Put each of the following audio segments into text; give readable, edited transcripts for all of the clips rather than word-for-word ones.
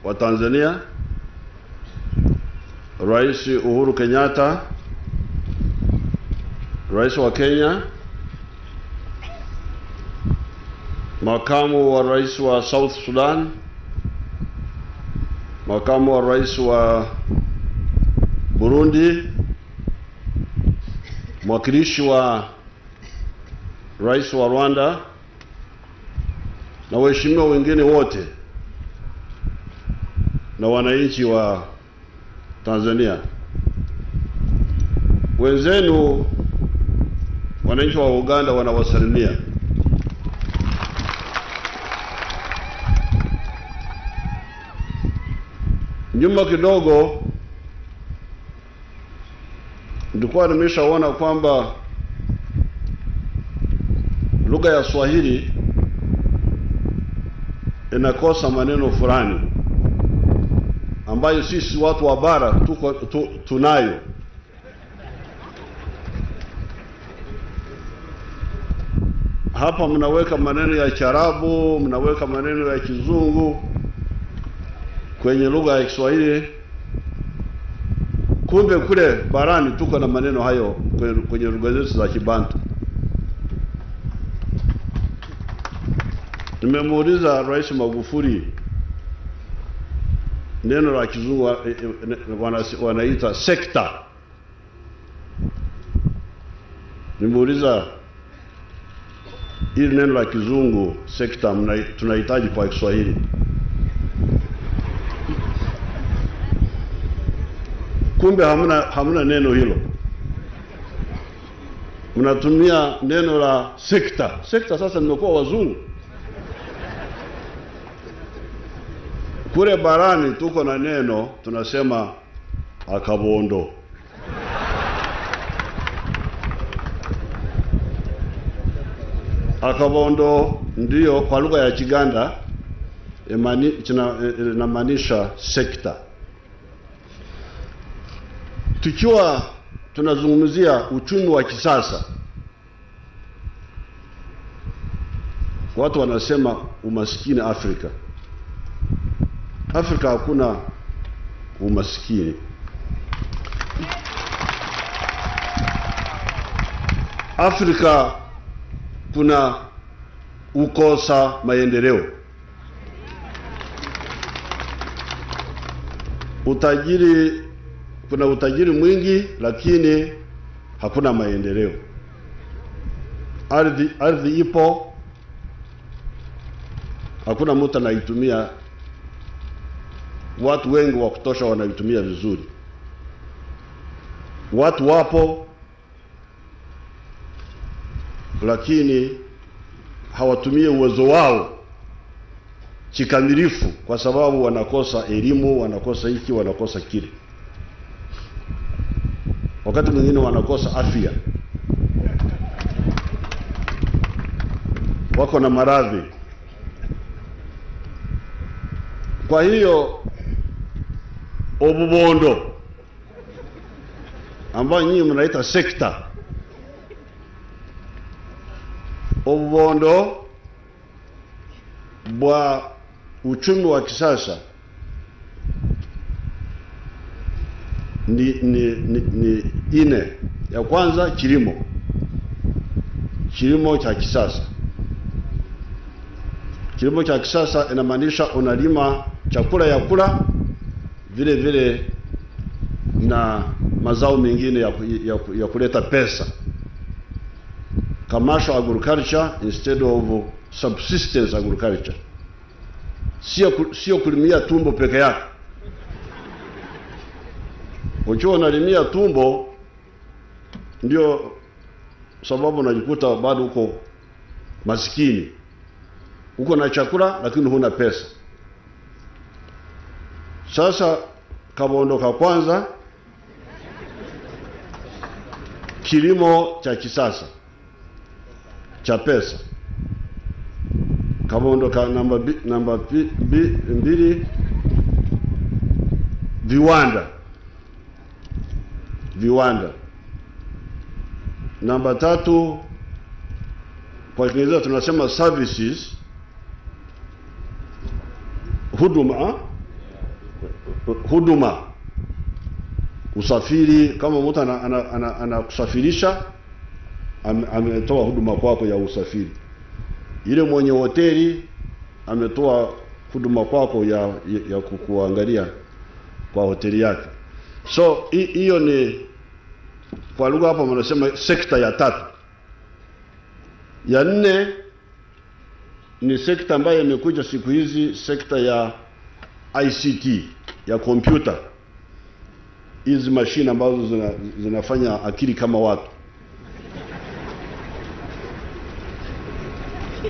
wa Tanzania, Rais Uhuru Kenyatta, Rais wa Kenya, Makamu wa Rais wa South Sudan, Makamu wa Rais wa Burundi, Mwakilishi wa Rais wa Rwanda na waheshimiwa wengine wote na wananchi wa Tanzania. Wenzenu wananchi wa Uganda wanawasalimia. Nyuma kidogo nilikuwa nimeshaona kwamba lugha ya Swahili inakosa maneno fulani ambayo sisi watu wa bara tunayo. Hapa mnaweka maneno ya Kiarabu, mnaweka maneno ya Kizungu kwenye lugha ya Kiswahili. Kumbe kule barani tuko na maneno hayo kwenye lugha zetu za Kibantu. Nimemuuliza Rais Magufuli neno la Kizungu wanaita sekta. Nimemuuliza hili neno la Kizungu sekta tunahitaji kwa Kiswahili. Kumbe hamna neno hilo. Mnatumia neno la sekta. Sekta sasa nimekuwa wazungu. Kule barani tuko na neno tunasema akabondo. Akabondo ndiyo kwa lugha ya Kiganda inamaanisha sekta. Tukiwa tunazungumzia uchumi wa kisasa, watu wanasema umaskini Afrika. Afrika hakuna umaskini. Afrika kuna ukosa maendeleo. Utajiri, kuna utajiri mwingi lakini hakuna maendeleo. Ardhi ipo, hakuna mtu anaitumia. Watu wengi wa kutosha wanaitumia vizuri. Watu wapo lakini hawatumii uwezo wao kikamilifu kwa sababu wanakosa elimu, wanakosa hiki, wanakosa kile. Wakati mwingine wanakosa afya. Wako na maradhi. Kwa hiyo obubondo ambayo nyinyi mnaita sekta, obubondo bwa uchumi wa kisasa ni ine. Ya kwanza kilimo. Kilimo cha kisasa. Kilimo cha kisasa inamaanisha unalima chakula ya kula vile vile na mazao mengine ya kuleta pesa. Commercial agriculture instead of subsistence agriculture. Sio kulimia tumbo peke yake. Ukiwa unalimia tumbo ndio sababu unajikuta bado uko maskini. Uko na chakula lakini huna pesa. Sasa kabondo kwanza, kilimo cha kisasa cha pesa. Kabondo ka namba mbili, viwanda. Viwanda. Namba tatu, kwa Kiingereza tunasema services, huduma. Huduma, usafiri, kama mtu anakusafirisha ametoa huduma kwako ya usafiri. Ile mwenye hoteli ametoa huduma kwako ya kukuangalia kwa hoteli yake. So hiyo ni kwa lugha hapa wanasema sekta ya tatu. Ya nne ni sekta ambayo imekuja siku hizi, sekta ya ICT, ya kompyuta. Hizi mashine ambazo zinafanya akili kama watu.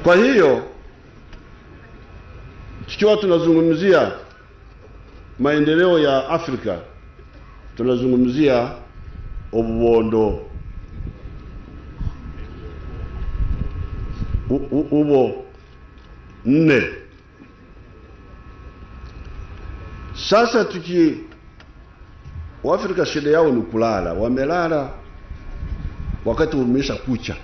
Kwa hiyo tukiwa tunazungumzia maendeleo ya Afrika, tunazungumzia obubondo ubo nne. Sasa tuki Waafrika shida yao ni kulala, wamelala wakati umesha kucha.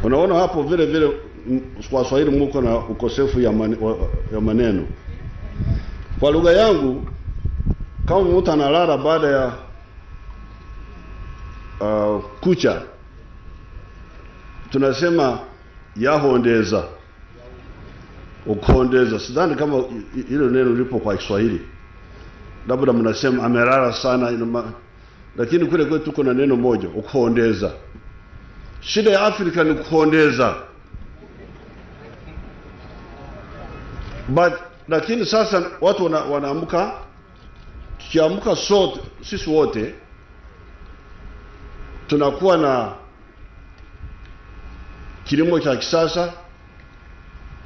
Unaona hapo vile vile kwa Swahili mko na ukosefu ya maneno. Kwa lugha yangu, kama mtu analala baada ya kucha, tunasema yahondeza, ukondeza. Sidhani kama hilo neno lipo kwa Kiswahili, labda mnasema amelala sana, lakini kule kwetu kuna neno moja, ukondeza. Shida ya Afrika ni kuondeza. But lakini sasa watu wanaamka, tukiamka sote, sisi wote tunakuwa na kilimo cha kisasa,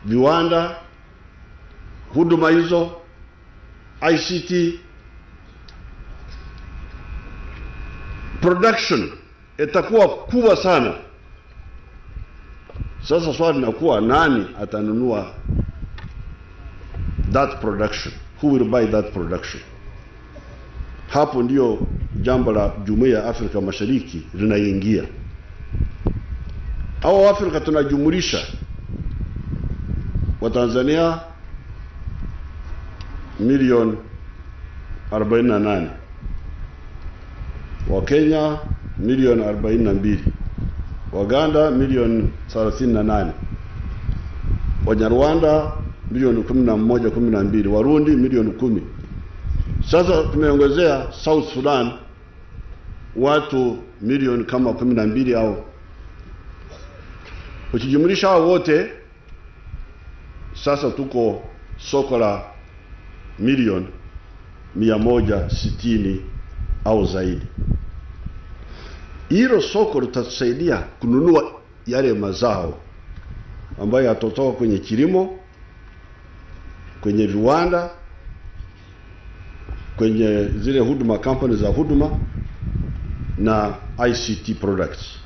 viwanda, huduma hizo, ICT, production itakuwa kubwa sana. Sasa swali linakuwa, nani atanunua that production? Who will buy that production? Hapo ndio jambo la Jumuiya ya Afrika Mashariki linaingia. Au Afrika tunajumulisha wa Tanzania milioni 48, wa Kenya milioni 42, Waganda milioni 38, Wanyarwanda milioni 11, 12, Warundi milioni 10. Sasa tumeongezea South Sudan watu milioni kama 12 au. Ukijumlisha hao wote, sasa tuko soko la milioni 160 au zaidi. Hilo soko litatusaidia kununua yale mazao ambayo yatatoka kwenye kilimo, kwenye viwanda, kwenye zile huduma, company za huduma na ICT products.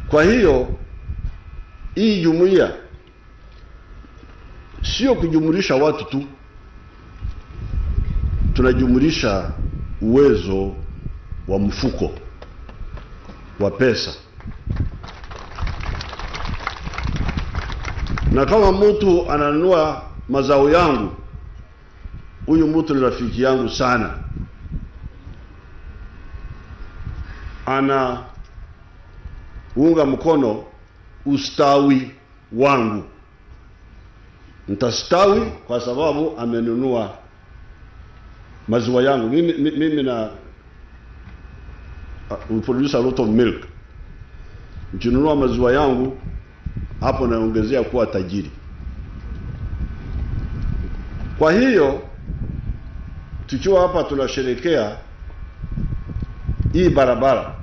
Kwa hiyo hii jumuiya sio kujumulisha watu tu, tunajumulisha uwezo wa mfuko wa pesa. Na kama mtu ananunua mazao yangu, huyu mtu ni rafiki yangu sana, ana unga mkono ustawi wangu, nitastawi kwa sababu amenunua maziwa yangu. Mimi na we produce a lot of milk. Nikinunua maziwa yangu, hapo naongezea kuwa tajiri. Kwa hiyo tukiwa hapa tunasherehekea hii barabara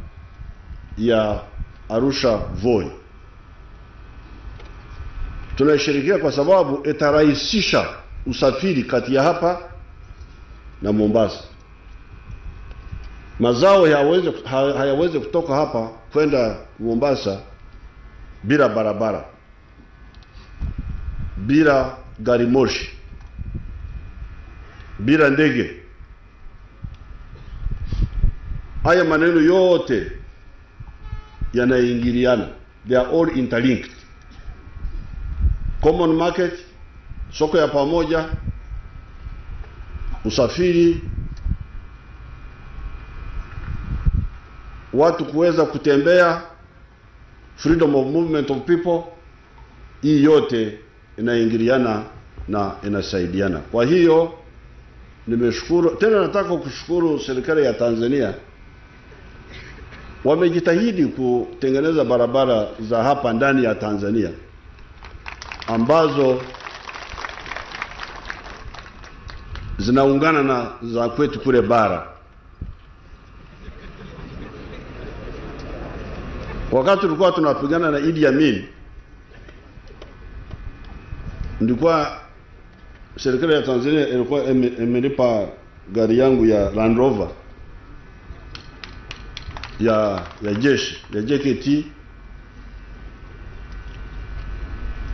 ya Arusha Voi, tunasherehekea kwa sababu itarahisisha usafiri kati ya hapa na Mombasa. Mazao hayawezi kutoka hapa kwenda Mombasa bila barabara, bila gari moshi, bila ndege. Haya maneno yote yanaingiliana, they are all interlinked. Common market, soko ya pamoja, usafiri, watu kuweza kutembea, freedom of movement of people, hii yote inaingiliana na inasaidiana. Kwa hiyo nimeshukuru tena, nataka kushukuru serikali ya Tanzania. Wamejitahidi kutengeneza barabara za hapa ndani ya Tanzania ambazo zinaungana na za kwetu kule bara. Wakati tulikuwa tunapigana na Idi Amin, ndikuwa serikali ya Tanzania ilikuwa imenipa gari yangu ya Land Rover ya jeshi ya JKT.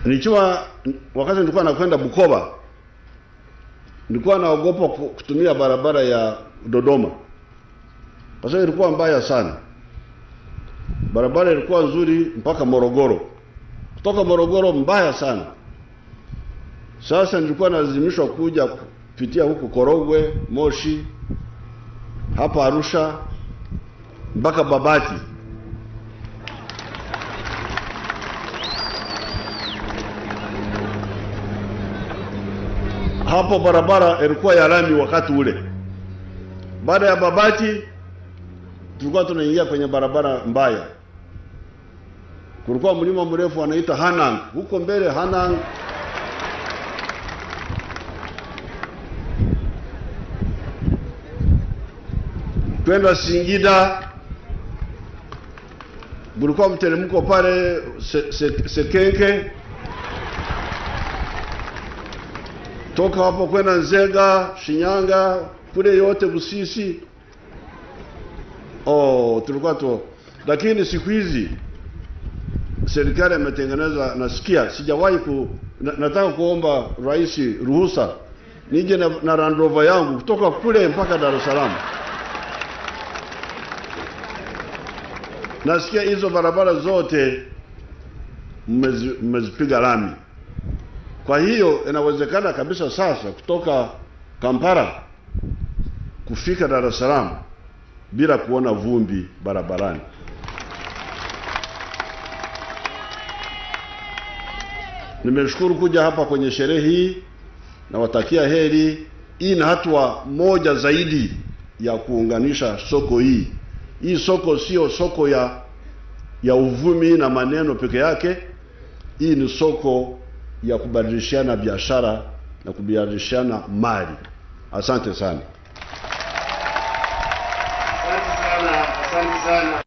Nikiwa wakati nilikuwa nakwenda Bukoba, nilikuwa naogopa kutumia barabara ya Dodoma kwa sababu ilikuwa mbaya sana. Barabara ilikuwa nzuri mpaka Morogoro, kutoka Morogoro mbaya sana. Sasa nilikuwa nalazimishwa kuja kupitia huku Korogwe, Moshi, hapa Arusha mpaka Babati. Hapo barabara ilikuwa ya lami wakati ule. Baada ya Babati tulikuwa tunaingia kwenye barabara mbaya. Kulikuwa mlima mrefu wanaita Hanang, huko mbele Hanang. Kwenda Singida kulikuwa mteremko pale Sekenke. Toka hapo kwenda Nzega, Shinyanga, kule yote Busisi. Oh, tulikuwa tu. Lakini siku hizi serikali imetengeneza, nasikia sijawahi nataka kuomba rais ruhusa nije na Land Rover yangu kutoka kule mpaka Dar es Salaam. Nasikia hizo barabara zote mmezipiga lami. Kwa hiyo inawezekana kabisa sasa kutoka Kampala kufika Dar es Salaam bila kuona vumbi barabarani. Nimeshukuru kuja hapa kwenye sherehe hii na watakia heri. Hii ni hatua moja zaidi ya kuunganisha soko hii. Hii soko sio soko ya uvumi na maneno peke yake. Hii ni soko ya kubadilishana biashara na kubadilishana mali. Asante sana. Asante sana, asante sana.